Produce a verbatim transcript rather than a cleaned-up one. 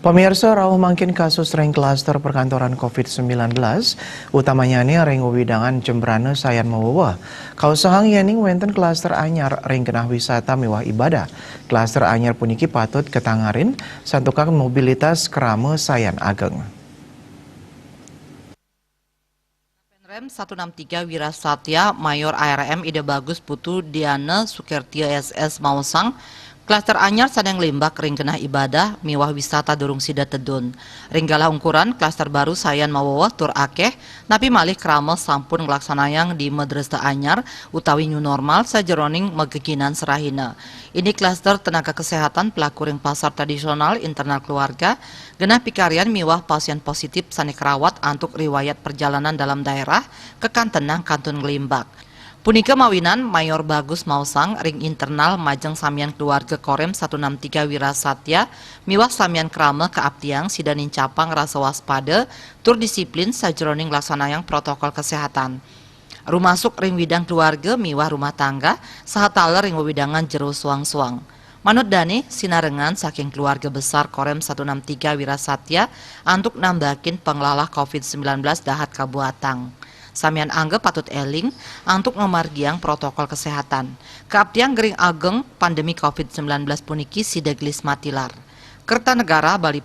Pamirsa, rauh mangkin kasus ring klaster perkantoran covid sembilan belas, utamanya ring wewidangan Jembrana sayan mawewa. Kausahang yening wenten klaster anyar ring genah wisata miwah ibadah. Klaster anyar puniki patut katangarin santukan mobilitas krama sayan ageng. Rem satu enam tiga Wirasatya, Mayor A R M Ida Bagus Putu Diana Sukertia S S maosang, klaster anyar sane nglimbak ring genah ibadah miwah wisata durung sida tedun. Ring galah ungkuran, klaster baru sayan mawewa tur akeh, napi malih krama sampun nglaksanayang di madresta anyar utawi new normal sajeroning mageginan serahina. Ini klaster tenaga kesehatan pelaku ring pasar tradisional, internal keluarga, genah pikarian miwah pasien positif sane karawat antuk riwayat perjalanan dalam daerah kakantenang kantun nglimbak. Punika mawinan Mayor Bagus maosang ring internal majeng samian keluarga Korem satu enam tiga Wirasatya miwah samian krama kaaptiang sida nincapang rasa waspada tur disiplin sajeroning nglaksanayang protokol kesehatan. Rumasuk ring widang keluarga miwah rumah tangga, saha taler ring wewidangan jero soang-soang. Manut dane, sinarengan saking keluarga besar Korem satu enam tiga Wirasatya antuk nambakin panglalah covid sembilan belas dahat kabuatang. Samian angga patut eling antuk ngamargiang protokol kesehatan. Kaaptiang gering ageng pandemi covid sembilan belas puniki sida gelis matilar. Kertanegara, Bali.